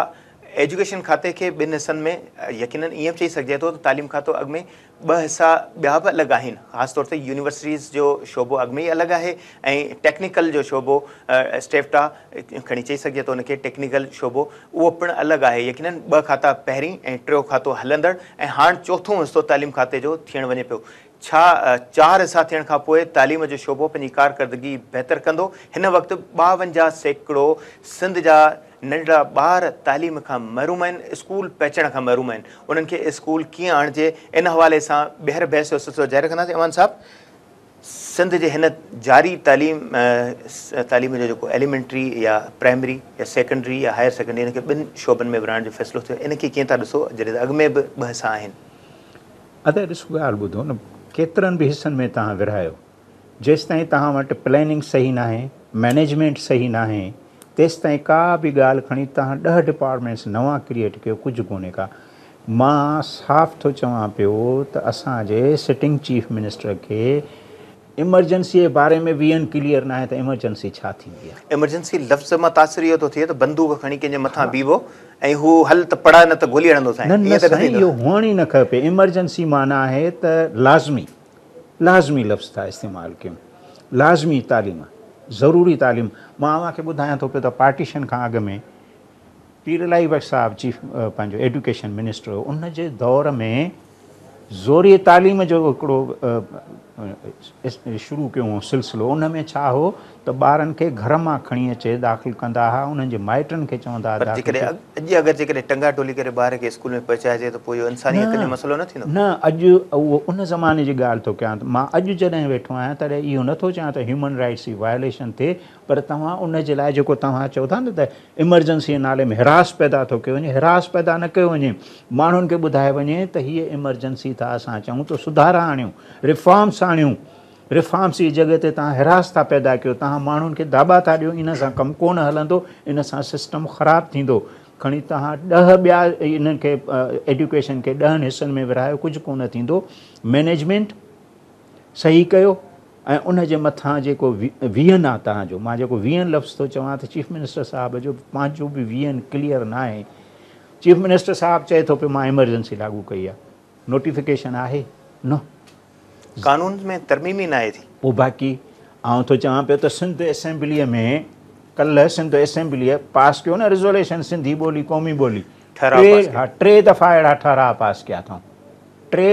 ايجوڪيشن کاتي کي ٻن حصن ۾ يقينن ائين به چئي سگهجي ٿو ته تعليم کاتو اڳ ۾ ٻه حصا ٻيا به الڳ آهن خاص طور تي يونيورسٽيز جو شعبو اڳ ۾ ئي الڳ آهي ۽ ٽيڪنيڪل جو شعبو اسٽيفٽا کڻي چئي سگهجي ٿو ان کي ٽيڪنيڪل شعبو اهو پڻ الڳ آهي يقينن ٻه کاتا پهرين ۽ ٽيون کاتو هلندڙ ۽ هاڻ چوٿون حصو تعليم کاتي جو ٿيڻ وڃي پيو ڇا چار حصا ٿيڻ کان پوء تعليم جو شعبو پنهنجي ڪارڪردگي بهتر ڪندو؟ هن وقت 52% سنڌ جا ننڍڙا ٻار تعليم کان محروم آهن، اسڪول پهچڻ کان محروم آهن، انهن کي اسڪول ڪيئن آڻجي؟ ان حوالي سان ٻيهر بحث جو سلسلو جاري رکنداسين. اعواڻ صاحب، سنڌ جي هن جاري تعليم تعليم جو جيڪو ايليمينٽري يا پرائمري يا سيڪنڊري يا هائر سيڪنڊري ان کي ٻن شعبن ۾ ورهائڻ جو فيصلو ٿيو، ان کي ڪيئن ٿا ڏسو جڏهن ته اڳ ۾ به ٻه حصا آهن؟ ادا ڏسو ڳالهه ٻڌو نه ڪيترن به حصن ۾ توهان ورهايو جيستائين توهان وٽ پلاننگ صحيح ناهي مئنيجمينٽ صحيح ناهي تيستائين ڪا به ڳالهه کڻي توهان 10 ڊپارٽمينٽس نوان ڪريئيٽ ڪيو ڪجهه ڪونهي ڪا مان صاف ٿو چوان پيو ته اسان جي سٽنگ چيف منسٽر کي ايمرجنسي جي باري ۾ به اين ڪليئر ناهي ته ايمرجنسي ڇا ٿيندي آهي. ايمرجنسي لفظ مان تاثر اهو ٿو ٿئي ته بندوق کڻي ڪنهن جي مٿان بيهبو ۽ هو هل ته پڙاء نه ته گولي هڻندوسانء نه ائين نه ته نه سائين ٿيندو. اهو هئڻ ئي نه کپي ايمرجنسي معنيٰ آهي ته لازمي لازمي لفظ ٿا استعمال ڪيون لازمي تعليم ضروري تعليم مان اوهان کي ٻڌايان ٿو پيو ته پارٽيشن کان اڳ ۾ پير الاهي بخش صاحب چيف پنهنجو ايڊيوڪيشن منسٽر هو ان جي دور ۾ زوريء تعليم جو هڪڙو شروع ڪيو هو سلسلو ان ۾ ڇا هو ته ٻارن کي گهر مان کڻي اچي داخل ڪندا ها انهن جي مائٽن کي چوندا ها پر داخل جيڪڏهن ڪيو. اڄ اگر جيڪڏهن ٽنگا ٽولي ڪري ٻار کي اسڪول ۾ پهچائجي ته پوء اهو انساني حقن جو نه مسئلو نه ٿيندو؟ نه اڄ اهو ان زماني جي ڳالهه ٿو ڪيان ته مان اڄ جڏهن ويٺو آهيان تڏهن اهو نه ٿو چوان ته هيومن رائٽس جي وايوليشن ٿئي پر توهان ان جي لاء جيڪو توهان چئو ٿا نه ته ايمرجنسي جي نالي ۾ هراس پيدا ٿو ڪيو وڃي، هراس پيدا نه ڪيو وڃي، ماڻهن کي ٻڌايو وڃي ته هيء ايمرجنسي ٿا اسان چئون ته سڌارا آڻيون، ريفارمس آڻيون، ريفارمس جي جڳهه تي توهان هراس ٿا پيدا ڪيو، توهان ماڻهن کي داٻا ٿا ڏيو، ان سان ڪم ڪونه هلندو، ان سان سسٽم خراب ٿيندو، کڻي توهان 10 ٻيا انهن کي ايڊيوڪيشن کي 10 حصن ۾ ورهايو ڪجهه ڪونه ٿيندو، مئنيجمينٽ صحيح ڪيو. ۽ ان جي مٿان جيڪو ويهن آ توهان جو، مان جيڪو ويهن لفظ ٿو چوان ته چيف منسٽر صاحب جو پنهنجو به ويهن ڪليئر ناهي. چيف منسٽر صاحب چئي ٿو پيو مان ايمرجنسي لاڳو ڪئي آ، نوٽيفڪيشن آهي؟ نه. قانون ۾ ترميم ئي ناهي ٿي. پوء باقي آئون ٿو چوان پيو ته سنڌ اسيمبليء ۾ ڪلهه سنڌ اسيمبليء پاس ڪيو نه ريزوليشن سنڌي ٻولي قومي ٻولي، ٺهراء پاس ڪيو. ها ٽي دفعا اهڙا ٺهراء پاس ڪيا اٿئون. ٽي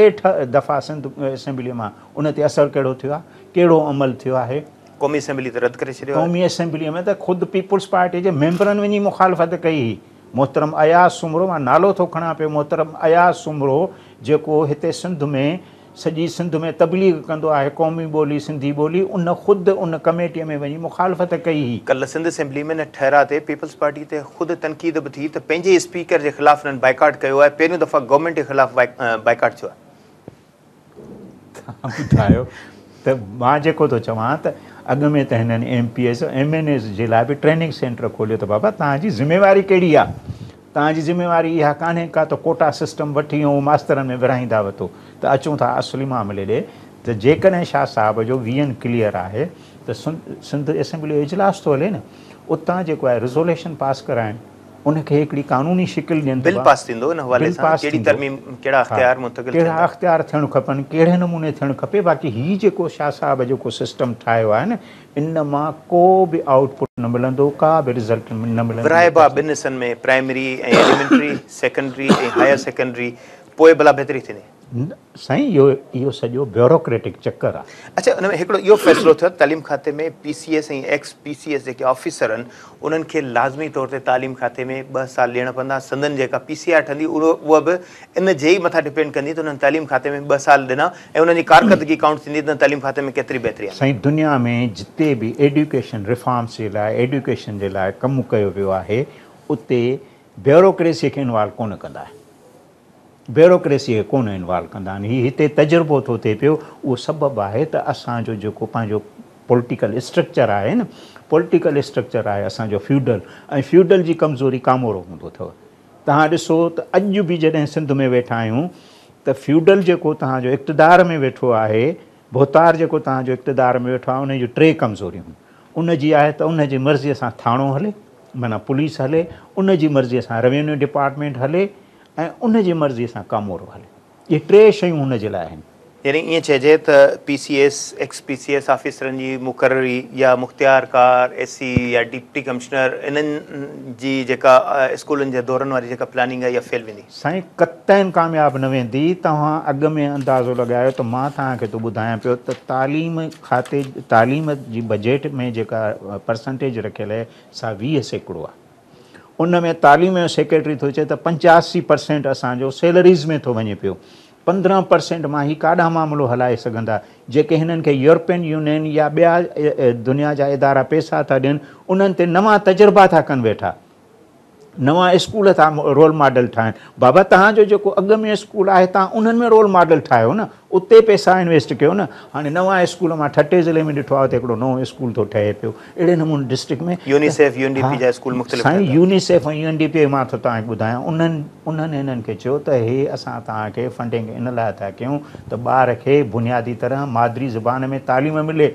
دفعا سنڌ اسيمبليء مان ان تي اثر ڪهڙو ٿيو آهي؟ ڪهڙو عمل ٿيو آهي؟ قومي اسيمبلي ته رد ڪري ڇڏيو آهي. قومي اسيمبليء ۾ ته خود پيپلز پارٽيء جي ميمبرن وڃي مخالفت ڪئي هئي. محترم اياز سومرو، مان نالو ٿو کڻان پيو، محترم اياز سومرو جيڪو هتي سنڌ ۾ سڄي سنڌ ۾ تبليغ ڪندو آهي قومي ٻولي سنڌي ٻولي، ان خود ان ڪميٽيء ۾ وڃي مخالفت ڪئي هئي. ڪلهه سنڌ اسيمبلي ۾ ان ٺهراء تي پيپلز پارٽي تي خود تنقيد به ٿي ته پنهنجي ئي اسپيڪر جي خلاف انهن بائيڪاٽ ڪيو آهي، پهريون دفعا گورنمينٽ جي خلاف بائيڪاٽ ٿيو آهي. توهان ٻڌايو ته مان جيڪو ٿو چوان ته اڳ ۾ ته هنن M P As M N As جي لاء به ٽريننگ سينٽر کوليو ته بابا توهان جي ذميواري ڪهڙي آهي؟ توهان جي ذميواري اها ڪانهي ڪا ته ڪوٽا سسٽم وٺي ۽ ماسترن ۾ ورهائيندا وتو ته اچون ٿا اصلي معاملي ڏي ته جيڪڏهن شاهه صاحب جو ويزن ڪليئر آهي ته سنڌ اسيمبلي جو اجلاس ٿو هلي نه اتان جيڪو آهي ريزوليشن پاس ڪرائين ان کي هڪڙي قانوني شڪل ڏين ته بل پاس ٿيندو ان حوالي سان ڪهڙي ترميم ڪهڙا اختيار منتقل ٿيندا ڪهڙا اختيار ٿيڻ کپن ڪهڙي نموني ٿيڻ کپي باقي هي جيڪو شاهه صاحب جيڪو سسٽم ٺاهيو آهي نه ان مان ڪو به آئوٽ پٽ نه ملندو ڪا به رزلٽ نه ملندي. ورهائبا ٻن حصن ۾ primary ۽ elementary, secondary ۽ higher secondary پوء ڀلا بهتري ٿيندي. سائين اهو اهو سڄو بيوروڪريٽڪ چڪر آ. اڇا ان ۾ هڪڙو اهو فيصلو ٿيو ته تعليم کاتي ۾ P C S ۽ ex P C S جيڪي آفيسر آهن انهن کي لازمي طور تي تعليم کاتي ۾ ٻه سال ڏيڻا پوندا سندن جيڪا پي سي آر ٺهندي اها به ان جي ئي مٿان ڊپينڊ ڪندي ته انهن تعليم کاتي ۾ ٻه سال ڏنا ۽ انهن جي ڪارڪردگي ڪائونٽ ٿيندي ته تعليم کاتي ۾ ڪيتري بهتري آندي. سائين دنيا ۾ جتي به ايڊيوڪيشن ريفارمس جي لاء ايڊيوڪيشن جي لاء ڪم ڪيو ويو آهي اتي بيوروڪريسي کي انوالو ڪونه ڪندا آهن. بيوروڪريسي کي ڪونه انوالو ڪندا آهن. هي هتي تجربو ٿو ٿئي پيو، اهو سبب آهي ته اسان جو جيڪو پنهنجو پوليٽيڪل اسٽرڪچر آهي نه، پوليٽيڪل اسٽرڪچر آهي اسان جو فيوڊل ۽ فيوڊل جي ڪمزوري ڪامورو هوندو اٿو. توهان ڏسو ته اڄ به جڏهن سنڌ ۾ ويٺا آهيون ته فيوڊل جيڪو توهان جو اقتدار ۾ ويٺو آهي، ڀوتار جيڪو توهان جو اقتدار ۾ ويٺو آهي ان جون ٽي ڪمزوريون ان جي آهي ته ان جي مرضيء سان ٿاڻو هلي معنيٰ پوليس هلي، ان جي مرضيء سان روينيو ڊپارٽمينٽ هلي ۽ ان جي مرضيء سان ڪامورو هلي. اهي ٽي شيون هن جي لاء آهن. يعني ائين چئجي ته P C S, ex P C S آفيسرن جي مقرري يا مختيار ڪار، اي سي يا ڊپٽي ڪمشنر انهن جي جيڪا اسڪولن جي دورن واري جيڪا پلاننگ آهي اها فيل ويندي. سائين قطعاً ڪامياب نه ويندي. توهان اڳ ۾ اندازو لڳايو ته مان توهان کي ٿو ٻڌايان پيو ته تعليم کاتي تعليم جي بجيٽ ۾ جيڪا پرسنٽيج رکيل آهي سا 20% آهي. ان ۾ تعليم جو سيڪريٽري ٿو چئي ته 85% اسان جو سيلريز ۾ ٿو وڃي پيو، 15% مان هي ڪاڏانهن معاملو هلائي سگهندا، جيڪي هنن کي يورپين يونين يا ٻيا دنيا جا ادارا پيسا ٿا ڏين انهن تي نوان تجربا ٿا ڪن ويٺا، نوان اسڪول ٿا رول ماڊل ٺاهن، بابا توهان جو جيڪو اڳ ۾ اسڪول آهي توهان انهن ۾ رول ماڊل ٺاهيو نه، اتي پئسا انويسٽ ڪيو نه، هاڻي نوان اسڪول مان ٺٽي ضلعي ۾ ڏٺو آهي ته هڪڙو نئون اسڪول ٿو ٺهي پيو اهڙي نموني district ۾ UNICEF U N D P جا اسڪول مختلف سائين UNICEF ۽ U N D P مان ٿو توهان کي ٻڌايان انهن انهن هنن کي چيو ته هي اسان توهان کي فنڊنگ ان لاء ٿا ڪيون ته ٻار کي بنيادي طرح مادري زبان ۾ تعليم ملي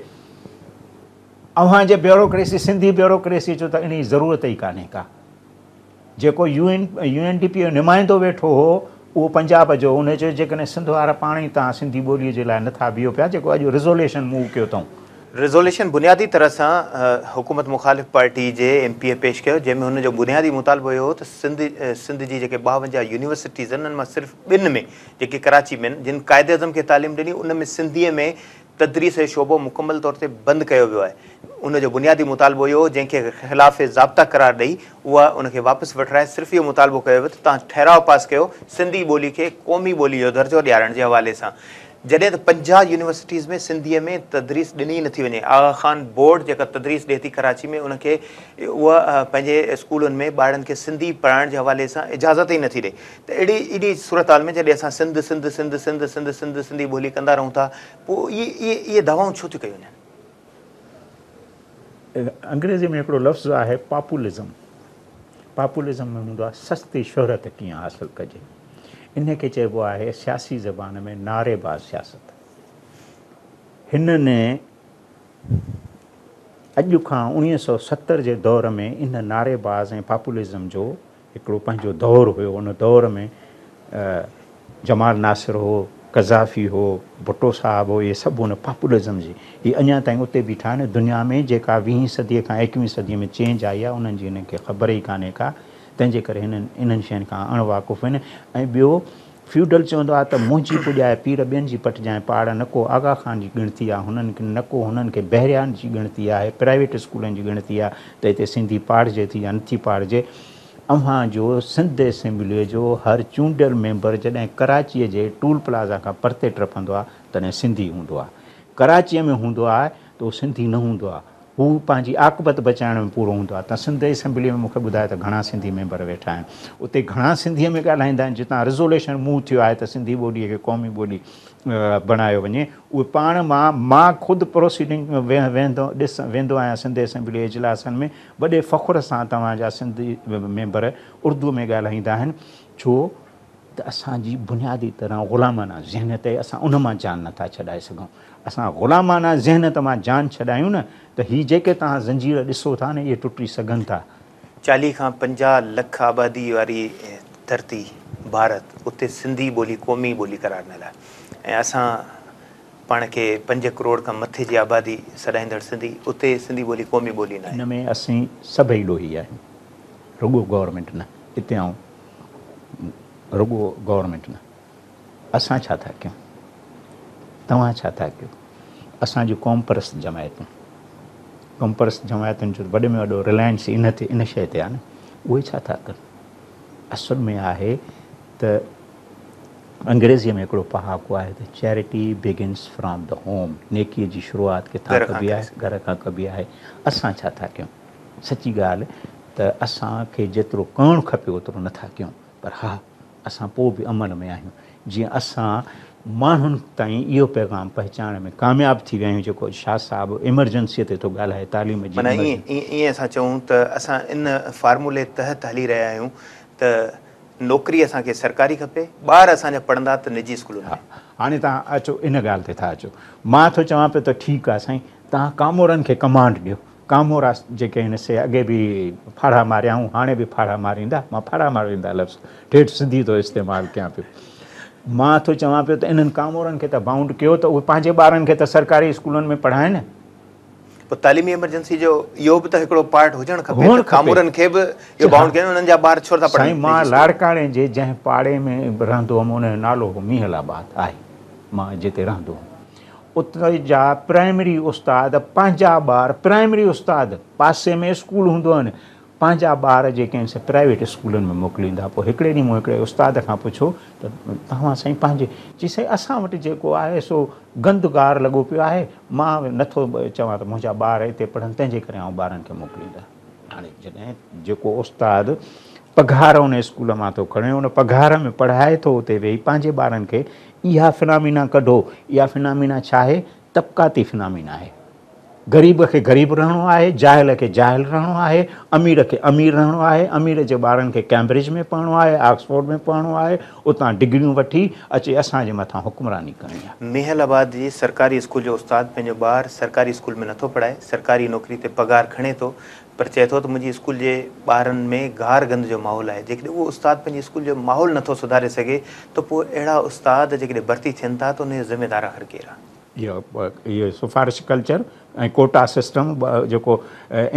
اوهان جي بيوروڪريسي سنڌي بيوروڪريسي چيو ته انهي ضرورت ئي ڪانهي ڪا. جيڪو U N U N D P جو نمائندو ويٺو هو اهو پنجاب جو هو، ان چيو جيڪڏهن سنڌ وارا پاڻ ئي توهان سنڌي ٻوليء جي لاء نٿا بيهو پيا جيڪو اڄ ريزوليشن موو ڪيو اٿئون. ريزوليشن بنيادي طرح سان حڪومت مخالف پارٽي جي ايم پي اي پيش ڪيو جنهن ۾ هن جو بنيادي مطالبو اهو هو ته سنڌ سنڌ جي جيڪي 52 يونيورسٽيز آهن انهن مان صرف ٻن ۾ جيڪي ڪراچي ۾ آهن جن قائداعظم کي تعليم ڏني ان ۾ سنڌيء ۾ تدريس جو شعبو مڪمل طور تي بند ڪيو ويو آهي. ان جو بنيادي مطالبو اهو هو جنهن کي خلاف ضابطا قرار ڏئي اها ان کي واپس وٺرائي صرف اهو مطالبو ڪيو ويو ته توهان ٺهراء پاس ڪيو سنڌي ٻولي کي قومي ٻولي جو درجو ڏيارڻ جي حوالي سان جڏهن ته 50 يونيورسٽيز ۾ سنڌيء ۾ تدريس ڏني ئي نٿي وڃي. آغا خان بورڊ جيڪا تدريس ڏئي ٿي ڪراچي ۾ ان کي اها پنهنجي اسڪولن ۾ ٻارڙن کي سنڌي پڙهائڻ جي حوالي سان اجازت ئي نٿي ڏئي ته اهڙي اهڙي صورتحال ۾ جڏهن اسان سنڌ سنڌ سنڌ سنڌ سنڌ سنڌ سنڌي ٻولي ڪندا رهون ٿا پوء اهي اهي اهي دعوائون ڇو ٿيون ڪيون وڃن؟ انگريزي ۾ هڪڙو لفظ آهي پاپولزم. پاپولزم ۾ هوندو آهي سستي شهرت ڪيئن حاصل ڪجي. ان کي چئبو آهي سياسي زبان ۾ نعري باز سياست. هنن اڄ کان 1970 جي دور ۾ ان نعريباز ۽ پاپولزم جو هڪڙو پنهنجو دور هيو. ان دور ۾ جمال ناصر هو، قذافي هو، ڀٽو صاحب هو، اهي سڀ ان پاپولزم جي هي اڃا تائين اتي بيٺا آهن. دنيا ۾ جيڪا ويهين صديء کان ايڪويهين صديء ۾ چينج آئي آهي انهن جي هنن کي خبر ئي ڪانهي ڪا، تنهن جي ڪري هنن انهن شين کان اڻ واقف آهن. ۽ ٻيو فيوڊل چوندو آهي ته منهنجي پڄائي پير ٻين جي پٽجانء پاڙ، نه ڪو آغا خان جي ڳڻتي آهي هنن کي، نه ڪو هنن کي بحريا جي ڳڻتي آهي، پرائيويٽ اسڪولن جي ڳڻتي آهي ته هتي سنڌي پاڙهجي ٿي يا نٿي پاڙهجي. اوهان جو سنڌ اسيمبليء جو هر چونڊيل ميمبر جڏهن ڪراچيء جي ٽول پلازا کان پرتي ٽپندو آهي تڏهن سنڌي هوندو آهي. ڪراچيء ۾ هوندو آهي ته اهو سنڌي نه هوندو آهي. هو پنهنجي عاقبت بچائڻ ۾ پورو هوندو آهي. تان سنڌ اسيمبليء ۾ مون کي ٻڌايو ته گهڻا سنڌي ميمبر ويٺا آهن. اتي گهڻا سنڌيء ۾ ڳالهائيندا آهن. جتان رزوليشن موو ٿيو آهي ته سنڌي ٻوليء کي قومي ٻولي بڻايو وڃي. اهي پاڻ مان مان خود پروسيڊنگ ۾ ويهندو ڏس ويندو آهيان سنڌ اسيمبليء جي اجلاسن ۾ وڏي فخر سان توهان جا سنڌي ميمبر اردوء ۾ ڳالهائيندا آهن. ڇو ته اسان جي بنيادي طرح غلامانه ذهنيت آهي، اسان ان مان جان نٿا ڇڏائي سگهون. اسان غلامانه ذهنيت مان جان ڇڏايون نه ته هي جيڪي توهان زنجير ڏسو ٿا نه اهي ٽٽي سگهن ٿا. 40 کان 50 لک آبادي واري ڌرتي ڀارت اتي سنڌي ٻولي قومي ٻولي قرار ڏنل آهي ۽ اسان پاڻ کي 5 ڪروڙ کان مٿي جي آبادي سڏائيندڙ سنڌي اتي سنڌي ٻولي قومي ٻولي ناهي. ان ۾ اسين سڀئي ڏوهي آهيون رڳو گورنمينٽ نه. اتي آئون رڳو گورنمينٽ نه اسان ڇا ٿا ڪيون توهان ڇا ٿا ڪيو اسان جون قومپرست جماعتون قومپرست جماعتن جو وڏي ۾ وڏو رلائنس ان تي ان شيء تي آهي نه اهي ڇا ٿا ڪن اصل ۾ آهي ته انگريزيء ۾ هڪڙو پهاڪو آهي ته charity begins from the home نيڪيء جي شروعات ڪٿان ڪبي آهي گهر کان ڪبي آهي اسان ڇا ٿا ڪيون سچي ڳالهه ته اسان کي جيترو ڪرڻ کپي اوترو نه ٿا ڪيون پر ها اسان پوء به عمل ۾ آهيون جيئن اسان ماڻهن تائين اهو پيغام پهچائڻ ۾ ڪامياب ٿي ويا آهيون جيڪو اڄ شاهه صاحب ايمرجنسيء تي ٿو ڳالهائي تعليم جي معنيٰ ائين اسان چئون ته اسان ان فارمولي تحت هلي رهيا آهيون ته نوڪري اسان کي سرڪاري کپي ٻار اسان جا پڙهندا ته نجي اسڪولن ۾. ها هاڻي توهان اچو ان ڳالهه تي ٿا اچو مان ٿو چوان پيو ته ٺيڪ آهي سائين توهان ڪامورن کي ڪمانڊ ڏيو ڪامورا جيڪي آهن سي اڳي به ڦاڙها ماريائون هاڻي به ڦاڙها ماريندا. مان ڦاڙها ماريندا لفظ ٺيٺ سنڌي ٿو استعمال ڪيان پيو. مان ٿو چوان پيو ته انهن ڪامورن کي ته بائونڊ ڪيو ته اهي پنهنجي ٻارن کي ته سرڪاري اسڪولن ۾ پڙهائن. پوء تعليمي ايمرجنسي جو اهو به ته هڪڙو پارٽ هجڻ کپي ته ڪامورن کي به اهو بائونڊ ڪيو انهن جا ٻار ڇو ٿا پڙهن. سائين مان لاڙڪاڻي جي جنهن پاڙي ۾ رهندو هئم ان جو نالو هو مينهل آباد آهي مان جتي رهندو هئم. اتي جا پرائمري استاد پنهنجا ٻار پرائمري استاد پاسي ۾ اسڪول هوندو هن پنهنجا ٻار جيڪي آهن سي پرائيويٽ اسڪولن ۾ موڪليندا پوء هڪڙي ڏينهن مون هڪڙي استاد کان پڇيو ته توهان سائين پنهنجي چي سائين اسان وٽ جيڪو آهي سو گند گار لڳو پيو آهي مان نٿو چوان ته منهنجا ٻار اتي پڙهن تنهن جي ڪري آئون ٻارن کي موڪليندا هاڻي جڏهن جيڪو استاد پگهار ان اسڪول مان ٿو کڻي ان پگهار ۾ پڙهائي ٿو اتي ويهي پنهنجي ٻارن کي اها فنامينا ڪڍو اها فنامينا ڇا آهي طبقاتي فنامينا آهي غريب کي غريب رهڻو آهي جاهل کي جاهل رهڻو آهي امير کي امير رهڻو آهي امير جي ٻارن کي ڪيمبرج ۾ پڙهڻو آهي آڪسفورڊ ۾ پڙهڻو آهي اتان ڊگريون وٺي اچي اسان جي مٿان حڪمراني ڪرڻي آهي. ميهل آباد جي سرڪاري اسڪول جو استاد پنهنجو ٻار سرڪاري اسڪول ۾ نٿو پڙهائي سرڪاري نوڪري تي پگهار کڻي ٿو پر چئي ٿو ته منهنجي اسڪول جي ٻارن ۾ گار گند جو ماحول آهي، جيڪڏهن اهو استاد پنهنجي اسڪول جو ماحول نٿو سڌاري سگهي ته پوء اهڙا استاد جيڪڏهن ڀرتي ٿين ٿا ته ان جو ذميدار آخر ڪير آهي؟ اهو سفارش ڪلچر ۽ ڪوٽا سسٽم جيڪو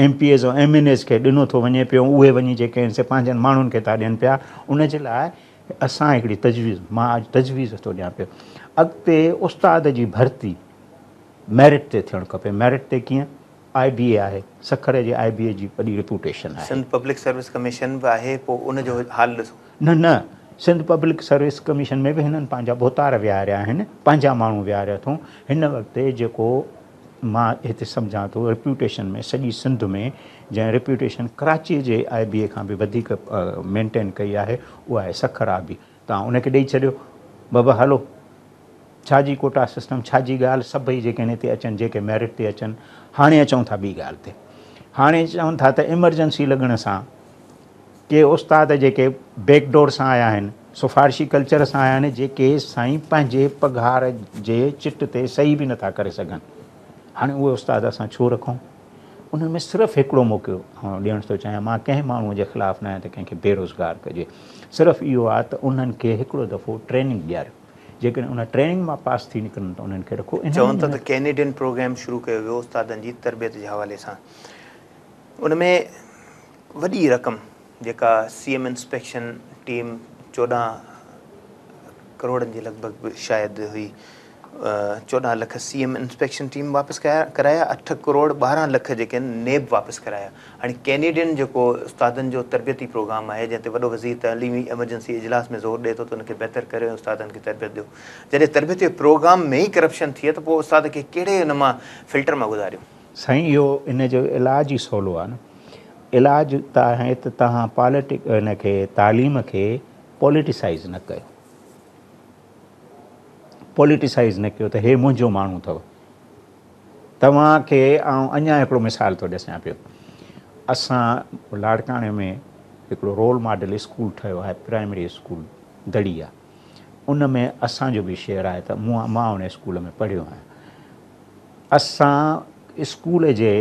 M P As ۽ M N As کي ڏنو ٿو وڃي پيو اهي وڃي جيڪي آهن سي پنهنجن ماڻهن کي ٿا ڏين پيا ان جي لاء اسان هڪڙي تجويز مان اڄ تجويز ٿو ڏيان پيو اڳتي استاد جي ڀرتي ميرٽ تي ٿيڻ کپي ميرٽ تي ڪيئن؟ آء بي اي آهي، سکر جي آء بي اي جي وڏي ريپوٽيشن آهي. سنڌ پبلڪ سروس ڪميشن به آهي پوء ان جو حال ڏسو. نه نه سنڌ پبلڪ سروس ڪميشن ۾ به هنن پنهنجا ڀوتار ويهاريا آهن، پنهنجا ماڻهو ويهاريا اٿئون. هن وقت جيڪو مان هتي سمجهان ٿو ريپوٽيشن ۾ سڄي سنڌ ۾ جنهن ريپوٽيشن ڪراچي جي آء بي اي کان به وڌيڪ مينٽين ڪئي آهي اها آهي سکر آء بي. توهان ان کي ڏئي ڇڏيو بابا هلو ڇا جي ڪوٽا سسٽم ڇا جي ڳالهه سڀئي جيڪي آهن هتي اچن جيڪي ميرٽ تي اچن هاڻي اچون ٿا ٻي ڳالهه تي هاڻي چون ٿا ته ايمرجنسي لڳڻ سان ڪي استاد جيڪي بيڪ ڊور سان آيا آهن سفارشي ڪلچر سان آيا آهن جيڪي سائين پنهنجي پگهار جي چٽ تي صحيح به نٿا ڪري سگهن هاڻي اهي استاد اسان ڇو رکون؟ انهن ۾ صرف هڪڙو موقعو آئون ڏيڻ ٿو چاهيان، مان ڪنهن ماڻهوء جي خلاف ناهيان ته ڪنهن کي بيروزگار ڪجي، صرف اهو آهي ته انهن کي هڪڙو دفعو ٽريننگ ڏياريو، جيڪڏهن ان ٽريننگ مان پاس ٿي نڪرن ته انهن کي رکو. چون ٿا ته ڪينيڊين پروگرام شروع ڪيو ويو استادن جي تربيت جي حوالي سان، ان ۾ وڏي رقم جيڪا سي ايم انسپيڪشن ٽيم 14 ڪروڙن جي لڳ ڀڳ شايد هئي، 14 lakh C M inspection team واپس ڪرايا، 8 ڪروڙ 12 لک جيڪي آهن نيب واپس ڪرايا. هاڻي ڪينيڊين جيڪو استادن جو تربيتي پروگرام آهي جنهن تي وڏو وزير تعليمي ايمرجنسي اجلاس ۾ زور ڏئي ٿو ته ان کي بهتر ڪريو ۽ استادن کي تربيت ڏيو، جڏهن تربيتي پروگرام ۾ ئي ڪرپشن ٿئي ته پوء استاد کي ڪهڙي ان مان فلٽر مان گذاريون؟ سائين اهو ان جو علاج ئي سولو آهي نه، علاج ته آهي ته توهان پاليٽڪ ان کي تعليم کي پوليٽيسائيز نه ڪيو. پوليٽيسائيز نه ڪيو ته هي منهنجو ماڻهو اٿو. توهان کي آئون اڃا هڪڙو مثال ٿو ڏسيان پيو. اسان لاڙڪاڻي ۾ هڪڙو رول ماڊل اسڪول ٺهيو آهي، پرائمري اسڪول دڙي آ. ان ۾ اسان جو به شيئر آهي ته مون مان ان اسڪول ۾ پڙهيو آهيان. اسان اسڪول جي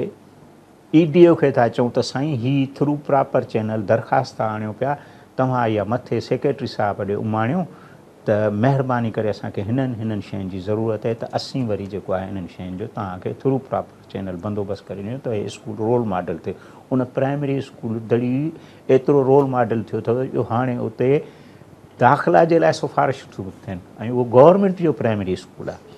اي ڊي او کي ٿا چئون ته سائين هي ٿرو پراپر چينل درخواست ٿا آڻيو پيا توهان اها مٿي سيڪريٽري صاحب ڏي اماڻيو ته مهرباني ڪري اسان کي هنن هنن شين جي ضرورت آهي ته اسين وري جيڪو آهي انهن شين جو توهان کي ٿرو پراپر چينل بندوبست ڪري ڏيون ته هي اسڪول رول ماڊل ٿئي. ان پرائمري اسڪول دڙي ايترو رول ماڊل ٿيو اٿو جو هاڻي اتي داخلا جي لاء سفارشون ٿيون ٿين ۽ اهو گورنمينٽ جو پرائمري اسڪول آهي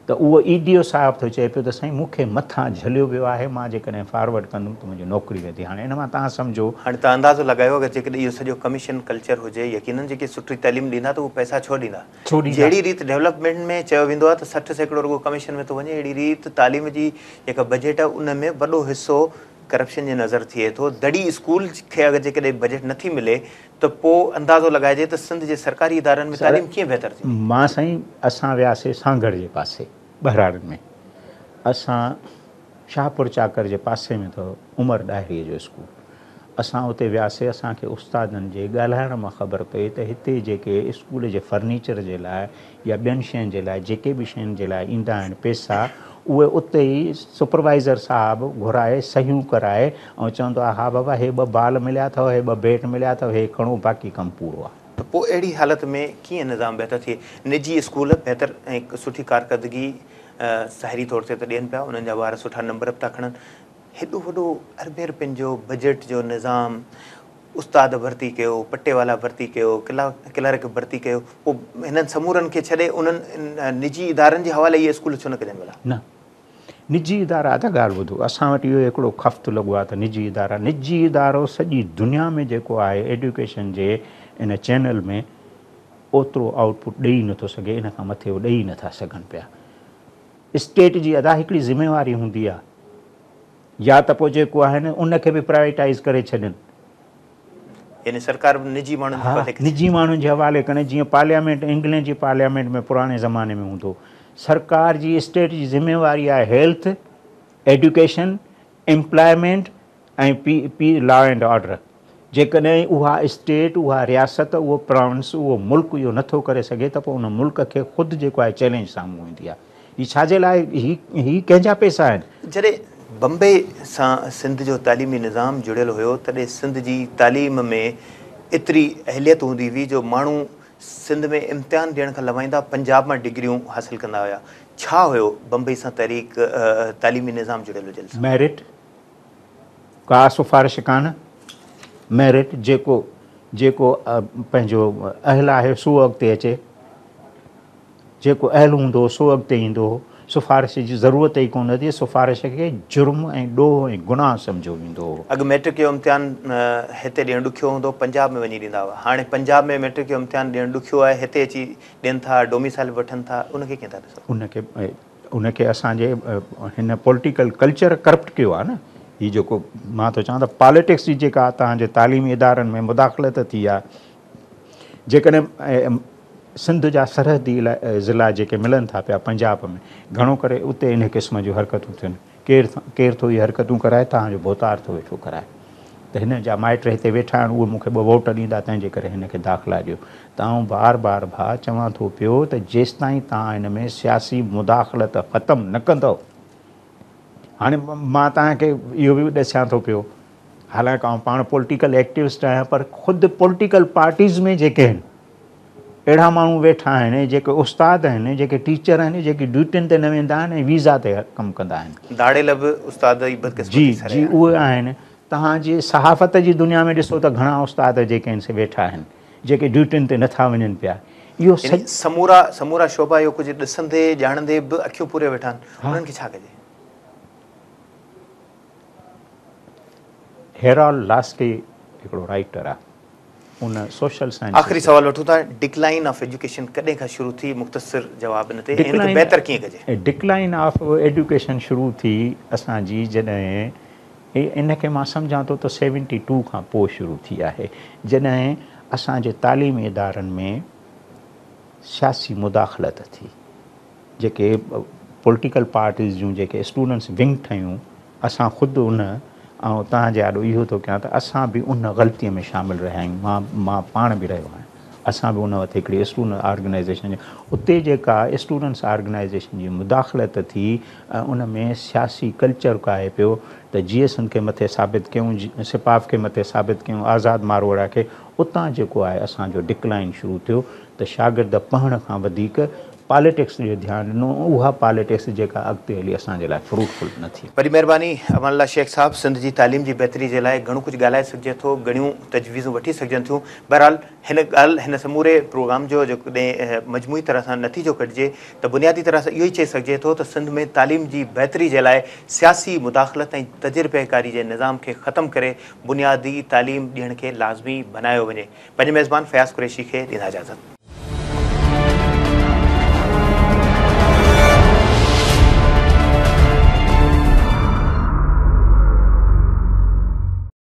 ته اهو اي ڊي او صاحب ٿو چئي پيو ته سائين مون کي مٿان جهليو ويو آهي مان جيڪڏهن فارورڊ ڪندم ته منهنجي نوڪري ويندي هاڻي ان مان توهان سمجهو. هاڻي توهان اندازو لڳايو اگر جيڪڏهن اهو سڄو ڪميشن ڪلچر هجي يقينن جيڪي سٺي تعليم ڏيندا ته اهي پئسا ڇو ڏيندا؟ ڇو ڏيندا؟ جهڙي ريت ڊولپمينٽ ۾ چيو ويندو آهي ته 60% رڳو ڪميشن ۾ ٿو وڃي اهڙي ريت تعليم جي جيڪا بجيٽ آهي ان ۾ وڏو حصو ڪرپشن جي نظر ٿئي ٿو دڙي اسڪول کي اگر جيڪڏهن بجيٽ نٿي ملي ته پوء اندازو لڳائجي ته سنڌ جي سرڪاري ادارن ۾ تعليم ڪيئن بهتر ٿيندي. مان سائين اسان وياسي سانگهڙ جي پاسي ٻهراڙين ۾ اسان شاهپور چاڪر جي پاسي ۾ اٿو عمر ڏاهريء جو اسڪول اسان اتي وياسي اسان کي استادن جي ڳالهائڻ مان خبر پئي ته هتي جيڪي اسڪول جي فرنيچر جي لاء يا ٻين شين جي لاء جيڪي به شين جي لاء ايندا آهن پيسا اهي اتي ئي سپروائيزر صاحب گهرائي صحيحون ڪرائي ۽ چوندو آهي ها بابا هي ٻه بال مليا اٿو هي ٻه بيٽ مليا اٿو هي کڻو باقي ڪم پورو آهي. ته پوء اهڙي حالت ۾ ڪيئن نظام بهتر ٿئي؟ نجي اسڪول بهتر ۽ سٺي ڪارڪردگي ظاهري طور تي ته ڏين پيا انهن جا ٻار سٺا نمبر به ٿا کڻن هيڏو وڏو اربين روپين جو بجيٽ جو نظام استاد ڀرتي ڪيو، پٽيوالا ڀرتي ڪيو، ڪلارڪ ڀرتي ڪيو، پوء هنن سمورن کي ڇڏي انهن نجي ادارن جي حوالي اهي اسڪول ڇو نه ڪجن ڀلا؟ نه نجي ادارا ادا ڳالهه ٻڌو اسان وٽ اهو هڪڙو خفت لڳو آهي ته نجي ادارا نجي ادارو سڄي دنيا ۾ جيڪو آهي ايڊيوڪيشن جي ان چينل ۾ اوترو آئوٽ پٽ ڏئي نٿو سگهي ان کان مٿي هو ڏئي نٿا سگهن پيا اسٽيٽ جي ادا هڪڙي ذميواري هوندي آهي يا ته پوء جيڪو آهي نه ان کي به پرائيويٽائيز ڪري ڇڏين. يعني سرڪار به نجي ماڻهن جي حوالي ڪري. ها نجي ماڻهن جي حوالي ڪري جيئن پارليامينٽ انگلينڊ جي پارليامينٽ ۾ پراڻي زماني ۾ هوندو هو. سرڪار جي اسٽيٽ جي ذميواري آهي health, education, employment ۽ P P law and order. جيڪڏهن اها اسٽيٽ، اها رياست، اهو پراونس، اهو ملڪ اهو نٿو ڪري سگهي ته پوء ان ملڪ کي خود جيڪو آهي چئلينج سامهون ايندي آهي. هي ڇا جي لاء هي هي ڪنهن جا پئسا آهن؟ جڏهن بمبئي سان سنڌ جو تعليمي نظام جڙيل هيو تڏهن سنڌ جي تعليم ۾ ايتري اهليت هوندي هئي جو ماڻهو سنڌ ۾ امتحان ڏيڻ کان لوائيندا پنجاب مان ڊگريون حاصل ڪندا هيا. ڇا هيو بمبئي سان تحريڪ تعليمي نظام جڙيل هجڻ سان؟ ميرٽ، ڪا سفارش ڪانه، ميرٽ، جيڪو جيڪو پنهنجو اهل آهي سو اڳتي اچي. جيڪو اهل هوندو هو سو اڳتي ايندو هو. سفارش جي ضرورت ئي ڪونه هئي. سفارش کي جرم ۽ ڏوهه ۽ گناهه سمجهيو ويندو هو. اڳ مئٽرڪ جو امتحان هتي ڏيڻ ڏکيو هوندو هو، پنجاب ۾ وڃي ڏيندا هئا. هاڻي پنجاب ۾ مئٽرڪ جو امتحان ڏيڻ ڏکيو آهي، هتي اچي ڏين ٿا، ڊوميسائل به وٺن ٿا، ان کي ڪيئن ٿا ڏسو؟ ان کي ان کي اسان جي هن پوليٽيڪل ڪلچر ڪرپٽ ڪيو آهي نه. هي جيڪو مان ٿو چوان ته پاليٽڪس جي جيڪا توهان جي تعليمي ادارن ۾ مداخلت ٿي آهي، جيڪڏهن سنڌ جا سرحدي ضلعا جيڪي ملن ٿا پيا پنجاب ۾ گهڻو ڪري اتي ان قسم جون حرڪتون ٿين. ڪير ڪير ٿو اهي حرڪتون ڪرائي؟ توهان جو ڀوتار ٿو ويٺو ڪرائي ته هن جا مائٽ هتي ويٺا آهن اهي مون کي ٻه ووٽ ڏيندا تنهن جي ڪري هن کي داخلا ڏيو. ته آئون بار بار ڀاء چوان ٿو پيو ته جيستائين توهان هن ۾ سياسي مداخلت ختم نه ڪندؤ. هاڻي مان توهان کي اهو به ڏسيان ٿو پيو، حالانڪه آئون پاڻ پوليٽيڪل ايڪٽيوسٽ آهيان پر خود پوليٽيڪل پارٽيز ۾ جيڪي آهن اهڙا ماڻهو ويٺا آهن جيڪي استاد آهن، جيڪي ٽيچر آهن، جيڪي ڊيوٽين تي نه ويندا آهن ۽ ويزا تي ڪم ڪندا آهن. ڌاڙيل به استاد ئي بدقسمتي جي جي اهي آهن. توهان جي صحافت جي دنيا ۾ ڏسو ته گهڻا استاد جيڪي آهن سي ويٺا آهن جيڪي ڊيوٽين تي نٿا وڃن پيا. اهو يعني سمورا سمورا شعبا اهو ڪجهه ڏسندي ڄاڻندي به اکيون پوري ويٺا آهن انهن کي ڇا ڪجي؟ هيرالڊ لاسڪي هڪڙو رائيٽر آهي ان سوشل سائنس آخري سوال وٺون ٿا ڊڪلائن آف ايجوڪيشن ڪڏهن کان شروع ٿي مختصر جواب ان تي ۽ ان کي بهتر ڪيئن ڪجي؟ ڊڪلائن آف ايجوڪيشن شروع ٿي اسان جي جڏهن ان کي مان سمجهان ٿو ته سيونٽي ٽو کان پوء شروع ٿي آهي جڏهن اسان جي تعليمي ادارن ۾ سياسي مداخلت ٿي جيڪي پوليٽيڪل پارٽيز جون جيڪي اسٽوڊنٽس ونگ ٺهيون اسان خود ان آئون توهان جي آڏو اهو ٿو ڪيان ته اسان به ان غلطي ۾ شامل رهيا آهيون مان مان پاڻ به رهيو آهيان اسان به ان وقت هڪڙي اسٽوڊنٽ آرگنائيزيشن اتي جيڪا اسٽوڊنٽس آرگنائيزيشن جي مداخلت ٿي ۽ ان ۾ سياسي ڪلچر ڪاهي پيو ته جيئي سنڌ کي مٿي ثابت ڪيون سپاف کي مٿي ثابت ڪيون آزاد ماروئڙا کي اتان جيڪو آهي اسان جو ڊڪلائن شروع ٿيو ته شاگرد پڙهڻ کان وڌيڪ پاليٽڪس ڏي ڌيان ڏنو ۽ اها پاليٽڪس جيڪا اڳتي هلي اسان جي لاء فروٽفل نه ٿي. وڏي مهرباني امان الله شيخ صاحب سنڌ جي تعليم جي بهتري جي لاء گهڻو ڪجهه ڳالهائي سگهجي ٿو گهڻيون تجويزون وٺي سگهجن ٿيون بهرحال هن ڳالهه هن سموري پروگرام جو جيڪڏهن مجموعي طرح سان نتيجو ڪڍجي ته بنيادي طرح سان اهو ئي چئي سگهجي ٿو ته سنڌ ۾ تعليم جي بهتري جي لاء سياسي مداخلت ۽ تجربيڪاري جي نظام کي ختم ڪري بنيادي تعليم ڏيڻ کي لازمي بنايو وڃي پنهنجي ميزبان فياض قريشي کي ڏيندا اجازت.